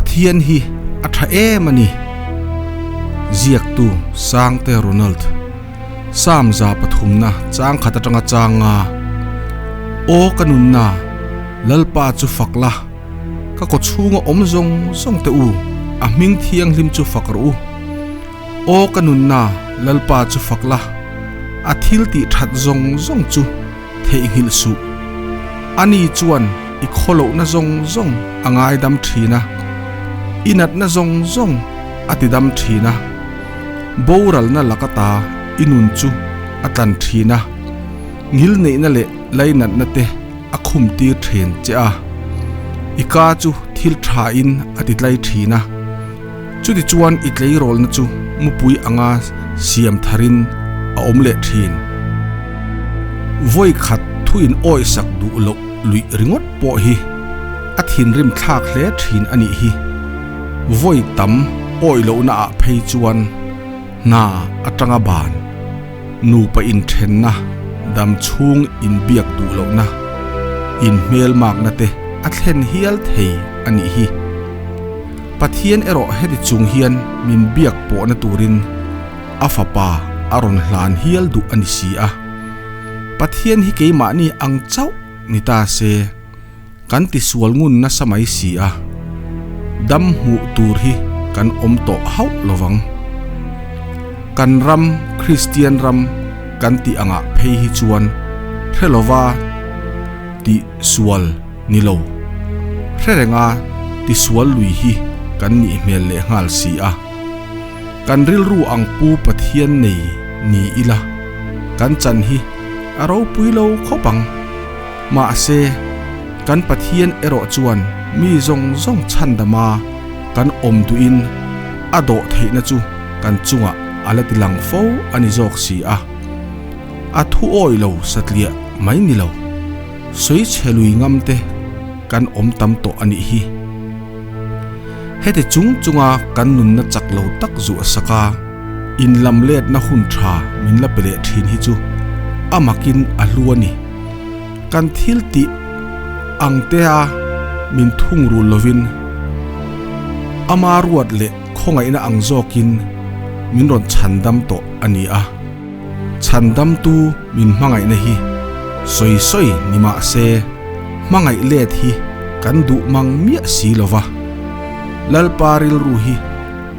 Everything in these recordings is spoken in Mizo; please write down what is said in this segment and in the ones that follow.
Pathian hi a tha em a ni. Ziaktu Sangte Ronald. Psalm 3 na chang khat atanga chang nga. Aw ka nunna, Lalpa chu fak la, ka kaw chhunga awm zawng zawng te u, a hming thianghlim chu fak rawh u. Aw ka nunna, Lalpa chu fak la, a thil tih that zawng zawng chu theihnghilh suh. Ani chuan i khawlohna zawng zawng a ngaidam thin a, i natna zawng zawng a tidam thin a, boralna laka ta i nun chu a tlan thin a, ngilneihna leh lainatna te a khum tir thin che a, i ka chu thil tha in a ti tlai thin a, chutichuan i tleirawlna chu mupui anga siam tharin a awm leh thin. Vawi khat thu in awisak duh loh luih ringawt pawh hi a thinrim thlak hle thin a nih hi. Vawi tam awih lohna ah phei chuan hna atanga ban, nupa inthenna, dam chhung inbiak duh lohna, inhmelmakna te a thlen hial thei a nih hi. Pathian erawh heti chung hian min biak pawhna turin a fapa a rawn hlan hial duh a ni si a. Pathian hi keimahni ang chauh ni ta se. Kan tisual ngun nasa mai si a, dam hmuh tur hi kan awm tawh hauh lovang. Kan ram, Kristian ram kan tih angah phei hi chuan hre lova tih sual ni lo, hre renga tisual lui hi kan nih hmel leh nghal si a. Kan rilru ang pu Pathian nei ni ila, kan chan hi a ropui lo khawp ang. Mahse, kan Pathian erawh chuan mi zawng zawng chhandama kan awm duhin a dawh theihna chu kan chungah a la ti lang fo a ni zawk si a. A thu awih lo satliah mai ni lo, sawi chhe lui ngam te kan awm tam tawh a nih hi. Heti chung chunga kan nunna chak lo tak zuah sak a, inlam letna hun tha min la pe leh thin hi chu a makin a hlu a ni. Kan thil tih ang te a min thung rul lovin ama ruat leh khawngaihna ang zawkin min rawn chhandam tawh a ni a. Chhandamtu min hmangaihna hi sawi sawi ni mah se hmangaih let hi kan duh mang miah si lo va. Lalpa rilru hi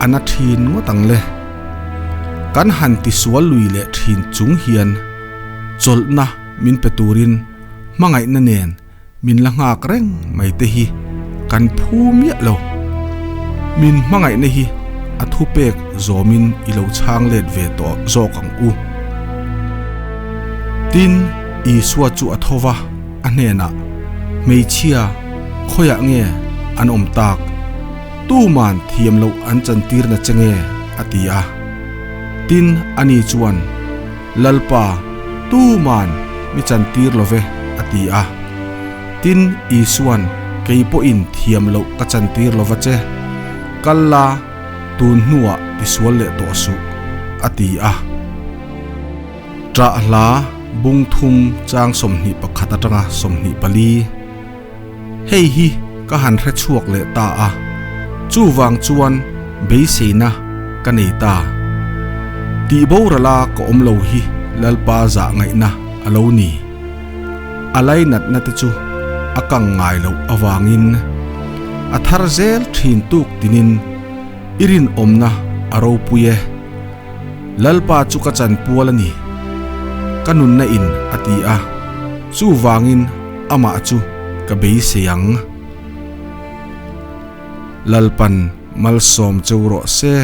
a na thin ngawt ang le. Kan han tisual lui leh thin chung hian chawlhna min pe turin hmangaihna nen min la nghak reng mai te hi kan phu miah lo. Min hmangaihna hi a thupek zawmin i lo chhang let ve tawh zawk ang u. Tin, Isua chu a tho va, a hnenah, Hmeichhia, khawiah nge an awm tak? Tuman thiam loh an chantirna che nge? a ti a. Tin, ani chuan, Lalpa, tuman mi chantir lo ve, a ti a. Tin, Isuan, Kei pawhin thiam loh ka chantir lo va che. Kal la, tun hnuah tisual leh tawh suh, a ti a. Ṭah hla bung thum chang 21 atanga 24. Hei hi ka han hre chhuak leh ta a, chuvang chuan beiseina ka nei ta. Tih borala ka awm lo hi Lalpa zah ngaihna a lo ni. A lainatna te chu a kang ngai loh avangin a thar zel thin tuk tinin i rinawmna a ropui e. Lalpa chu ka chanpual a ni, ka nunna in a ti a, chuvangin amah chu ka beisei ang. Lalpan malsawm cheu rawh se.